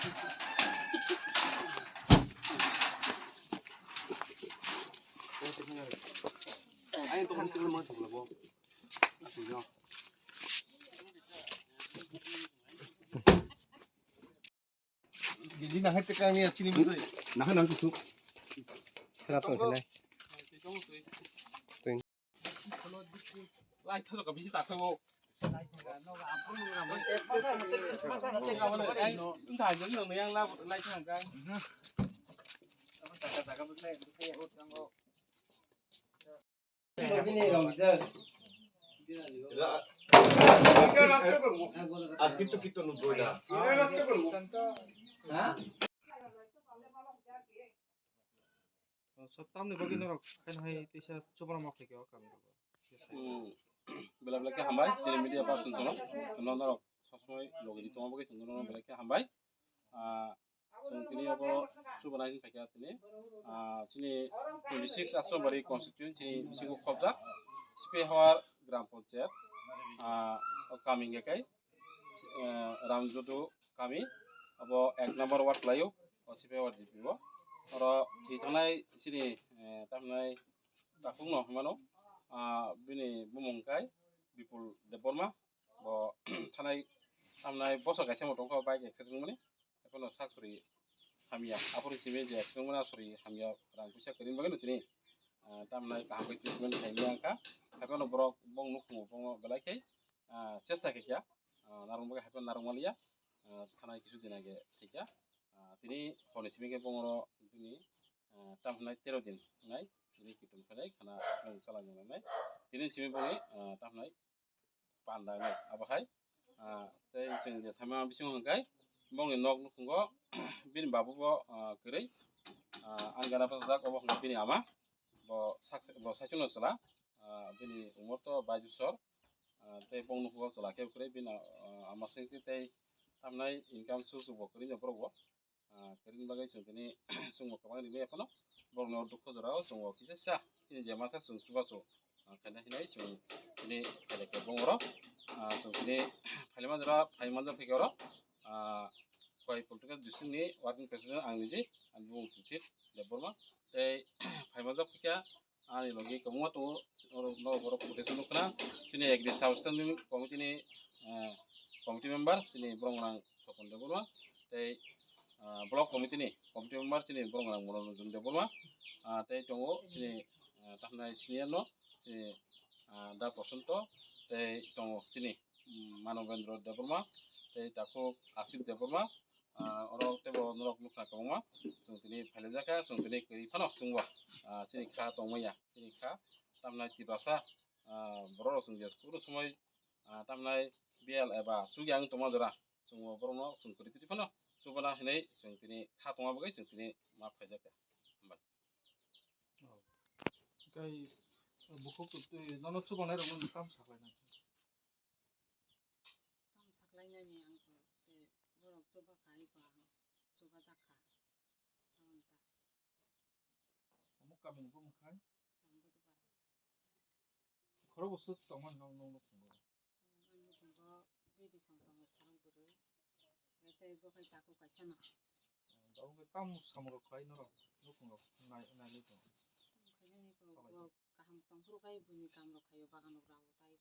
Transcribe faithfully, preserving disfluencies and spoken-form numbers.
Gigi nahai teka ni chini bwtwi. Nahai nang kusuk. Sera tong sinai. Lai thalo ka bisi ta thabo. Lai thang ka. Askit to kito nuboi na. Tamni bagwi norok khaina hai tisa chubana mok thai khe o kami rogo. Hmm. Belai belai khe hambai, chini media person sono. Norok sosmoi logi di tongma bagwi chwng norok belai khe hambai. Ah, Chwng tini obo chubana hin phaikha tini, ah, chini twenty six Asrambari constituency ni bisingo khobjak Sipehwar Gram Panchayat, ah, o kami hingkha khe, eh, Ramjodu kami, obo ek number ward laio, o Sipehwar G P o. Oro thwi thangnai chini, eh, tamhinai takhukno hinmano, ah, bini bumung khe Bipul Debbarma, bo thanai, tamhinai bosor kaisa bo tongkha bike accident wngmani. Haiphano sak sori hamya, aphuru simi je swrwngmani asori hamya rang puisa kwrwini bagwi no tini, ah, tamhinai kaham khe treatment khaimani wngkha. Haiphano borok bong nukhungo bongo belai khe, ah, chesta khaikha, ah, narwkna bagwi haiphano narwkmaliya, ah, thanai kisu din age khaikha. Ah, tini horni simi khe bongoro bini, ah, tamhinai tero din wngnai, tini kitum khainai khana bong chalai nangnai. Tini simi bongni, ah, tamhinai panda wngnai. Abo hai, ah, tei chwng je sama bisingo hwnkhe bongni nok nukhungo bini babu bo, ah, kwrwi, ah, ani gana bwsajak, obo hwnkhe bini ama, bo sak-, bo saichungno chwla, ah, bini umor to bais bosor, ah, tei bong nukhungo chwla khe kwrwi bini, ah, ama sengkhe tei tamnai income source bo kwrwi no borok bo. Ah, kwrwini bagwi chwng tini chwngbo kwbang rimwi phano borokno dukho jorao chwngbo kisa sa chini je masa chwng chubachu, ah, khaina hinwi chwng tini khailai khe bongoro, ah, chwng tini phaima jora phaima jora phaikhe oro, ah, koi political district ni working president ang niji, ani bumung Tuthit Debbarma. Tei phaima jora phaikha ani logi kwbangma tongo, oro no borok quotation nukha. Chini agri substanding committee ni, ah, committee member chini borok rang Sokon Debbarma, tei, ah, block committee ni committee member chini borok rang Monoranjan Debbarma, ah, tei tongo chini, ah, tamhinai senior no chini, ah, Da Prosanto, tei tongo chini, mm, Manobendra Debbarma, tei takhuk Asit Debbarma, ah, oro teibo norok nukha kwbangma, chwng tini phailaijak kha, chwng tini kwrwi phano chwngbo, ah, chini kha tongmaya, chini kha tamhinai Tiprasa, ah, borok rok chwng je kunu somoi, ah, tamhinai B L eba sugya wng tongma jora, chwngbo borokno chwng kwrwi twi phano chubana hinwi chwng tini kha tongma bagwi chwng tini ma phaijak kha. Hambai. Oh. Tei bukhuk twi nono chubanai rokno tam saklainai. Tam saklainani ang to tei borok chuba kha, iko ang chuba jak kha. Tamo ta. Omo kamini bumung khai? Khoro bwswk tongmani nok, nok, nok nukhungo? Ang nukhungo bibisong tongo, khorok bwrwi. Tei bo khai takhuk kaisa no. Abo khe tamo samung rok khlai norok nukhungo nai, nailai tongo. Tamo khainani ko, bo kaham tongphuru khai buini kam rok khaio, bagan rok rao tai